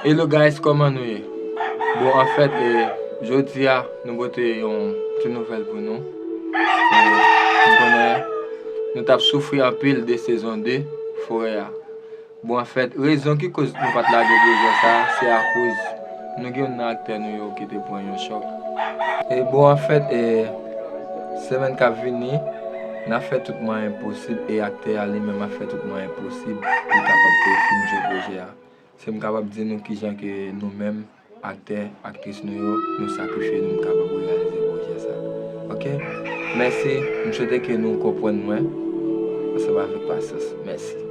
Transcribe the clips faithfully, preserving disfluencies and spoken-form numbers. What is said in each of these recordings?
Hello guys, kòman nou ye? Bon, anfèt, e, jodi a, nou pote yon ti nouvèl pou nou. E, m konnen nou t ap soufri anpil de sezon de Forè a. Bon, anfèt, rezon ki koz nou pa t lage pwojè sa a, se akoz nou gen youn nan aktè nou yo ki te pran yon chòk. E bon, anfèt, e, semèn k ap vini, n ap fè tout mwayen posib e aktè a li menm ap fè tout mwayen posib pou l kapab, e, fin jwe pwojè a. Se m kapab di nou kijan ke nou menm, aktè, aktris nou yo, nou sakrifye nou, nou kapab reyalize pwojè sa. Oke? Mèsi, m swete ke nou konprann mwen ansanm avèk pasyans. Mèsi.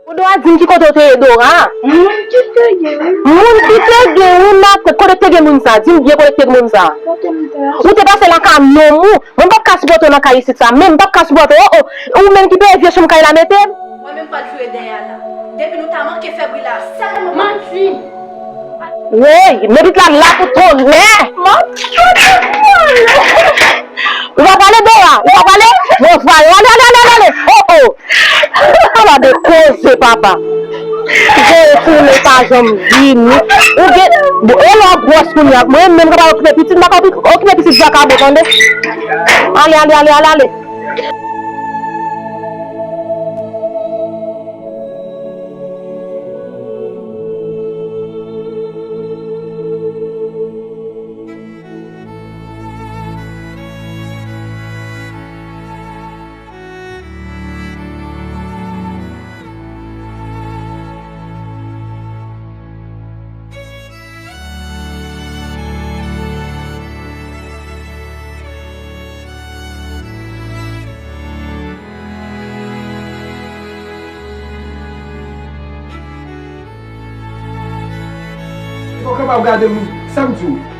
Ou dwa di m ki kote w te ye Dora? Moun ki te gen wi. Moun ki te gen wi, m ap kote w te gen moun sa? Di m byen kote w te gen moun sa. Kote m te? Ou te pase lakay nonm ou. Mwen m p ap ka sipòte w nan kay isit sa. Men m p ap ka sipòte w. Oh, oh. Ou menm ki peye vye chanm kay la mete m. Mwen menm m pral jwe dèyè la. Depi nou ta manke fè bri la, sèlman manti. Wey, mebit la la pou tonnè. Ou pa pale Dora, ou pa pale? Bon, vwala, ale, ale, ale, ale, ale. Oh, oh. Ala de koze, papa. Veye tounen pa janm vini. Ou gen, e lè w gwòs kounye a. Mwen menm k ap okipe pitit, m pa ka okipe pitit vakabon, tande. Ale, ale, ale, ale, ale. Ou kapab gade m, sa m di w.